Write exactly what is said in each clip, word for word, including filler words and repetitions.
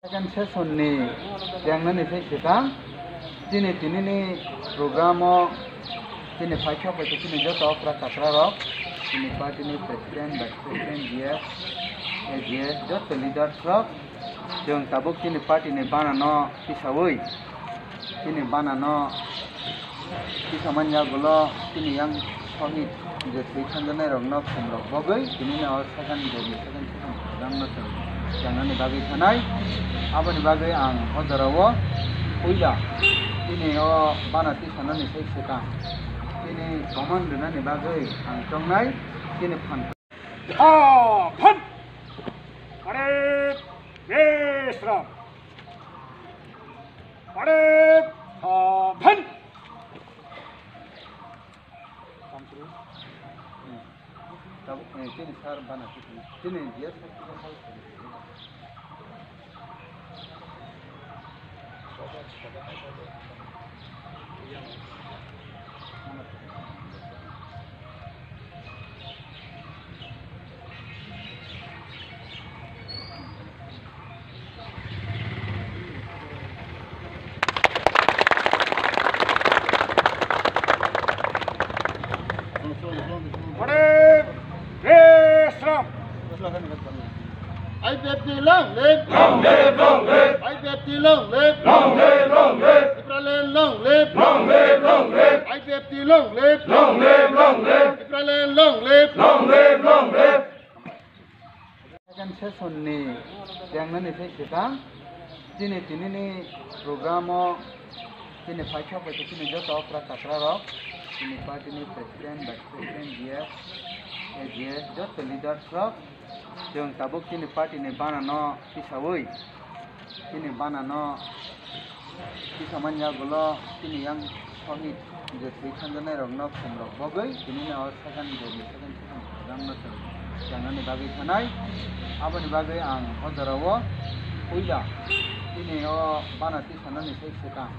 Second session ni tengnani sai swkang chini tinini program o chini phaikha phaikha chini joto okra chakra rok, chini party ni president, vice president, G S, A G S, joto leaders rok chwng tabuk chini party ni bana no tisawi chini bana no Kisa manya gulo chini yang songni je twi thangjanairokno khumrok bogwi tinino o second deni second season program no chwng changnani bagwi thanai. Aboni bagwi ang o jorao puila chini o bana tisanani sai swkang chini command rwnani bagwi ang chongnai chini phan. Phan! Pare Vishram! Pare Phan! Tabuk, eh, chini sar bana chini, chini dia sar chini sar. Pare Vishram! I P F T long live! Long live, long live! I P F T long live! Long live, long live! Tipraland long live! Long live, long live! I P F T long live! Long live, long live! Tipraland long live! Long live, long live! Second session ni tengnani sai swkang chini tinini program o chini phaikha phaikha chini joto okra chakra rok, chini party ni president, vice president, G S, A G S, joto leaders rok chwng tabuk chini party ni bana no tisawi chini bana no Kisa manya gulo chini yang songni je twi thangjanairokno khumrok bogwi tinino o second deni second season program no chwng changnani bagwi thanai. Aboni bagwi ang o jorao puila chini o bana tisanani sai swkang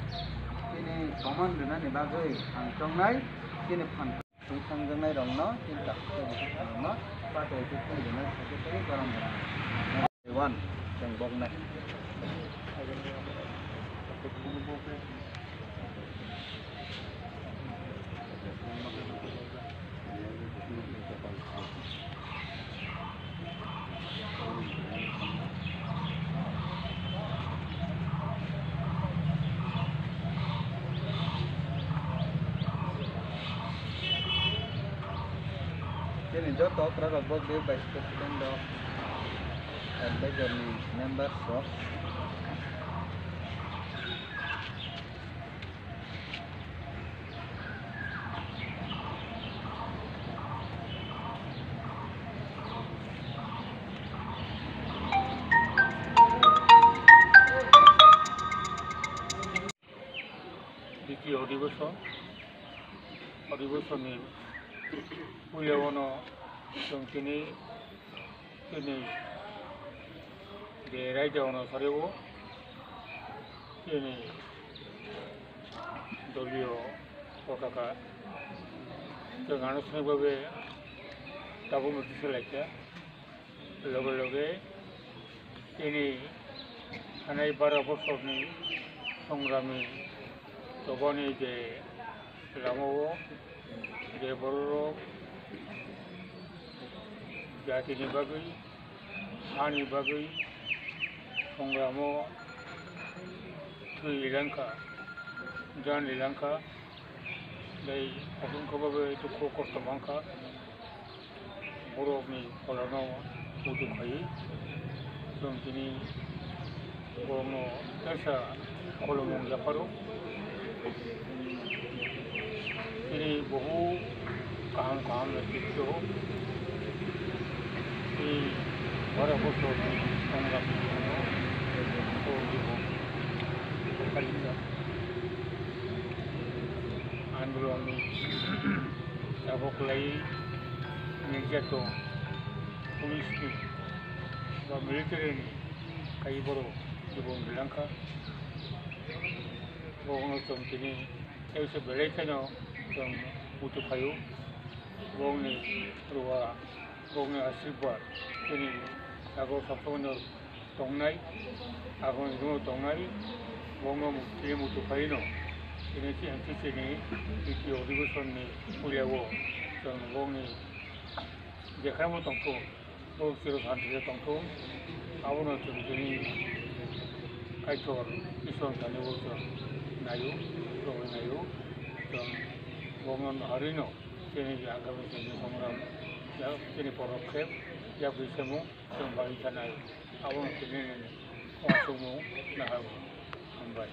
chini command rwnani bagwi ang chongnai chini phan. Twi thangjaknairokno chini takhuk tei bukhuk phalno pato twi thangjaknai khaikhe tei gorom gorom. One, chwng boknai. Chini joto okra rok bo vice president rok, advisor ni members rok. Ditiyo odibosong, odibosongni puilao no chwng tini, tini je raida ono sareo tini doliyo potaka chwng anushanik bhabe tabukno tisalaikha. Loge loge tini thanai baro bosorni songramni chobani je lamao je bororok jatini bagwi, hani bagwi songramo thwi lilangkha, jan lilangkha, tei aswk wngkha bagwi dukhu kosto mankha. Borokni pholano muitu khaiwi chwng tini borokno kaisa kholomung yapharo. Tini bohu kaham kaham netrito tini bara bosorni songramni borokni bo khalikha andolonni tabuk lai niryato police ni ba military ni kai borok jibon rilangkha. Bono chwng tini teisa belai kheno chwng muitu phaio. Bokni ruwa, bokni asirwad tini tabuk sabsabano tongnai, aboni jora tongnai, bongno tini muchung phaino, tini chini, chini B T O adhibeshon ni puila o chwng bongni jekhai bo tongthung, bo chwng shanti khe tongthung, abono chwng tini Kaitor Iswar thani o chwng naio, chwng naio, chwng bongno harino chini agami chini songram, ya chini porokhep, ya bisemung, chwng bai sanai, abono tini uansukmung naharmung hambai.